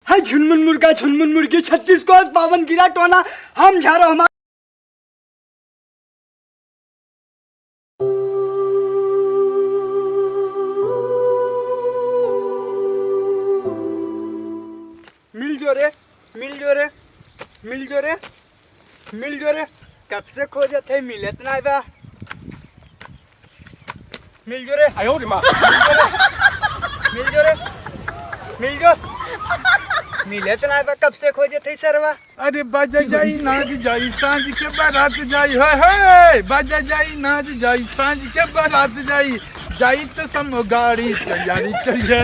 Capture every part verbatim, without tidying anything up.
है झुनमुन मुर्गा, झुनमुन मुर्गी, छत्तीस कोस पावन गिरा टोना, हम झारो हमार। मिल जो रे, मिल जो रे, मिल जो रे, मिल जो रे। कब से खोजत है, मिलत ना बा। मिल जो रे। आयो रे माँ। मिल जो रे, मिल जो। मिलत ना बा, कब से खोजत है सरवा। अरे बाजा जाई, नाच जाई, सांझ के बारात जाई, हे, हे। बाजा जाई, नाच जाई, सांझ के बारात जाई, जाई तो समो गाड़ी तैयारी करिए,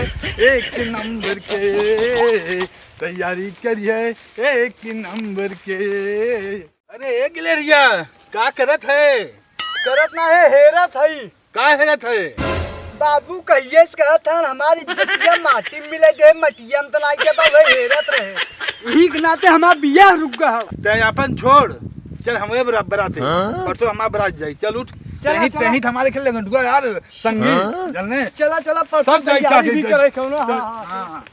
एक नंबर के तैयारी करिए, एक नंबर के। अरे ए गिलहरिया, का करत है? करत ना है, हेरत है। का हेरत है? बाबू कहिए से कहत हन, हमारी इज्जतिया माटी में मिले दे, मटिया में तो नाई के बा, वही हेरत रहे। यही के नाते हमार बियाह रुक गया है। ते अपन छोड़, चल हमारे बरा-, बराते। हाँ? परसों हमार बरात जाई, चल उठ। चल, तहीं, चल। तहीं हमारे खेल लगन यार, संगी, हाँ? चलने। चला, चला, परसों सब जाई तैयारी चाहे भी जाई। करे कौनो, हाँ, चल, हाँ, हाँ, हाँ। हाँ।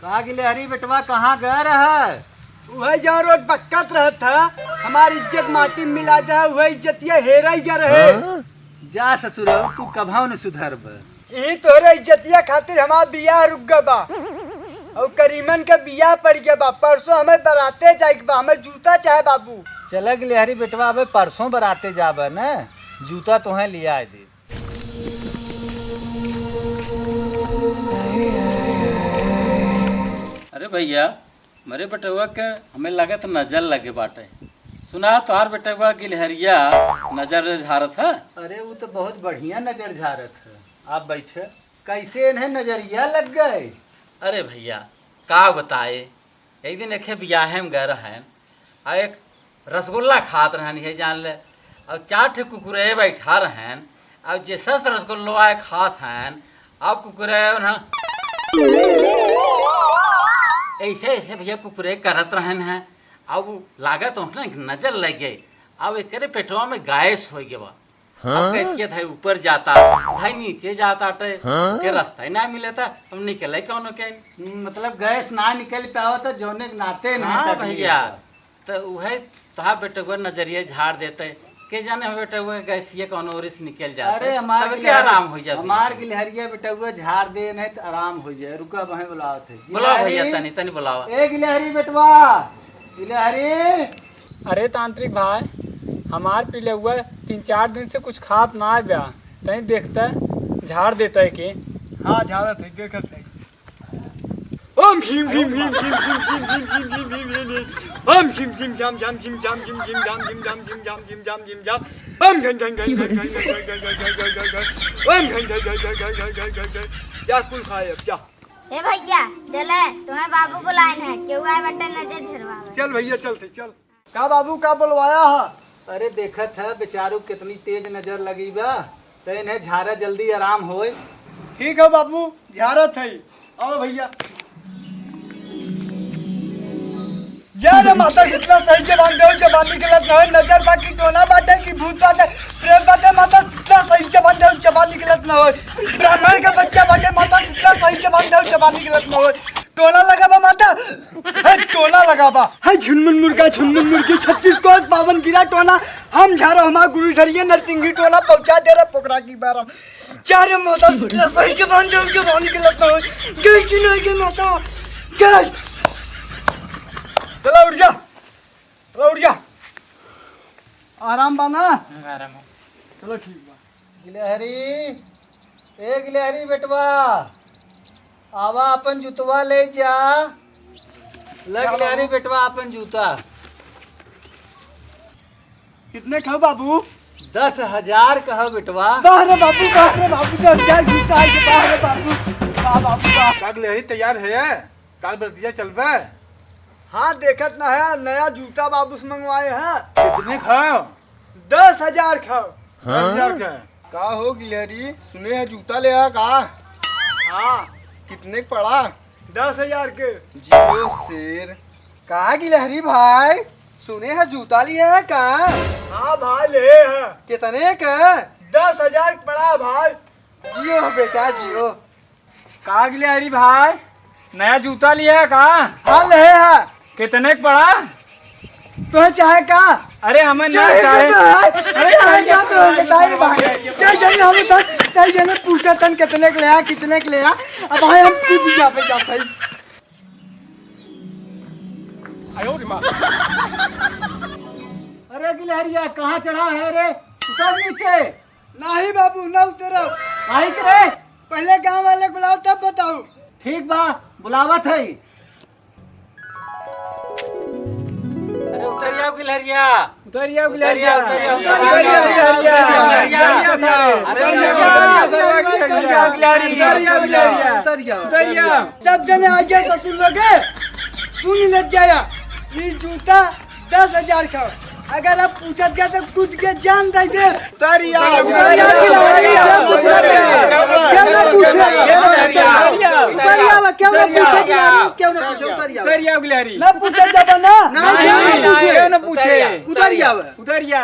का गिलहरी बेटवा, कहाँ गए रहे? वही जहाँ रोज बक्कत रहत था, हमारी इज्जत माटी में मिला दे, वही इज्जतिया हेरा ही गया रहे। हाँ? जा ससुर, तू कभौ न सुधरब। यही तोहरे इज्जतिया खातिर हमार बियाह रुक गया बा। और करीमन के बियाह पड़ गया बा, परसों हमें बराते जाए के बा, हमें जूता चाहे बाबू। चला गिलहरी बेटवा, अबे परसों बराते जाबे न, जूता तोहें लिया दे। अरे भैया, मेरे बेटवा के हमें लागत नजर लगे बाटे। सुना, तोहार बेटवा गिलहरिया नजर झारत है। अरे, वो तो बहुत बढ़िया नजर झारत है। आप बैठे, कैसे इन्हें नजरिया लग गए? अरे भैया, का बताए, एक दिन एके बियाहे में गए रहन, आ एक रसगुल्ला खात रहन, ये जान ले, और चार ठे कुकुरे बैठा रहन, और जैसे से रसगुल्ला खात हन, अब कुकुरे उन्हें ऐसे ऐसे भैया कुकुरे करत रहन हैं, अब वो लागत उन्हें नजर लग गई, अब एकरे पेटवा में गैस हो गया बा। हाँ? अब कैसे धाई ऊपर जाता, धाई नीचे जाता टे, हाँ? के रास्ता ही ना मिलता, हम निकले कौनो के। मतलब गैस ना निकल पावत, जौने के नाते नहीं हाँ तकलीफ भैया, बा। तो उहे तोहार बेटवा नजरिया झाड़ देते, के जाने हम बेटवा गैसिया कौनो ओर से निकल जाता, अरे हमार तब के गिलहरी, आराम हो जाता। हमार गिलहरिया बेटवा झाड़ दे नहीं तो आराम हो जाए। रुका, वहीं बुलावत है। बुलाओ भैया, गिलहरी, तनी, तनी बुलाओ। ए गिलहरी बेटवा, गिलहरी। अरे तांत्रिक भाई, हमार पिलौआ तीन चार दिन से कुछ खात ना बा, तनी देखता, झाड़ देता है के। हाँ, झाड़त है, देखत है। ओम भीम भीम भीम भीम भीम भीम भीम भीम भीम भीम भीम। ओम झिम झिम झम झम झिम झम झिम झिम झम झिम झम झिम झम झिम झम। ओम झन झन झन झन झन झन झन झन झन झन झन। ओम झन झन झन झन झन झन झन झन। जा कुल खाए अब, जा। ए भैया, चले, तुम्हें बाबू बुलाए हैं, केहू आए बटे नजर झरवावे। चल भैया, चलते, चल। का बाबू, का बोलवाया है? अरे देखत है बेचारू कितनी तेज नजर लगी बा, तो इन्हें झारा जल्दी आराम होए। ठीक है बाबू, झारत है। आओ भैया। जा रे माता शीतला सही से बांध दे, जबान निकलत न होए, नजर बाकी टोना बाटे की भूत बाटे, प्रेत बाटे, माता शीतला सही से बांध दे, जबान निकलत न होए, ब्राह्मण का बच्चा बाटे, माता शीतला सही से बांध दे, जबान निकलत न होए, टोना लगा बा माता, है टोना लगा बा। है झुनमुन मुर्गा, झुनमुन मुर्गी, छत्तीस कोस पावन गिरा टोना, हम झारो हमार गुरु झरिये नरसिंही टोना, पहुँचा दे रे पोखरा की बारम। जा रे माता शीतला सही से बांध दे, जबान निकलत न होए, गई कि नहीं गई माता, गई। चला उठ जा, चला उठ जा। आराम बा ना? हम्म, आराम है। चलो ठीक बा। गिलहरी, ए गिलहरी बेटवा, आवा अपन जूतवा ले जा। ले गिलहरी बेटवा अपन जूता। कितने खाओ बाबू? दस हजार कहो बेटवा। वाह रे बाबू, वाह रे बाबू, दस हजार जूता है, वाह रे बाबू, वाह बाबू, वाह। का गिलहरी तैयार है? काल बरतिया चलबे? हाँ, देखत ना है, नया जूता बाबू से मंगवाए हैं। कितने खाओ? दस हजार खाओ। हाँ? दस हजार का? का हो गिलहरी, सुने है जूता ले आ का? हाँ। कितने के पड़ा? दस हजार के। जियो शेर। का गिलहरी भाई, सुने है जूता लिया है का? हाँ भाई, ले है। कितने का? दस हजार के पड़ा भाई। जियो बेटा, जियो। का गिलहरी भाई, नया जूता लिहा का? हाँ, लिहे है। कितने क पड़ा? तोहे चाहे का? अरे, हमें ना चाहे चाहे। तो है। अरे, चाहे का तो है, बताइए भाई। चाहे, चाहे हम तो, चाहे, चाहे पूछा तन कितने क लिहा, कितने क लिहा। अब भाई हम खुद ही जा पे जा भाई। अरे गिलहरिया, कहाँ चढ़ा है रे? उतर नीचे। नहीं बाबू, ना उतरो। काहे के रे? पहले गांव वाले को बुलाओ, तब बताओ। ठीक बा, बुलावत है। अरे उतरिया गिलहरिया। उतरिया उतरिया, गिलहरिया। उतरिया, उतरिया, उतरिया, उतरिया। उतरिया। अरे उतरिया, उतरिया, उतरिया, उतरिया, उतरिया। उतरिया। सब जने आगे ससुर लोगे, सुन ले जाया। ई जूता दस हजार का। अगर अब पूछत गया तो कूद के जान दे दे। उतरिया, उतरिया, उतरिया, उतरिया। क्यों ना पूछे? उतरिया, क्यों ना पूछे? क्यों ना पूछे? उतरिया। उतरिया गिलहरी। ना पूछे जब ना। ना, ना, ना, ना, पूछे। क्यों ना पूछे? उतरिया। उतरिया।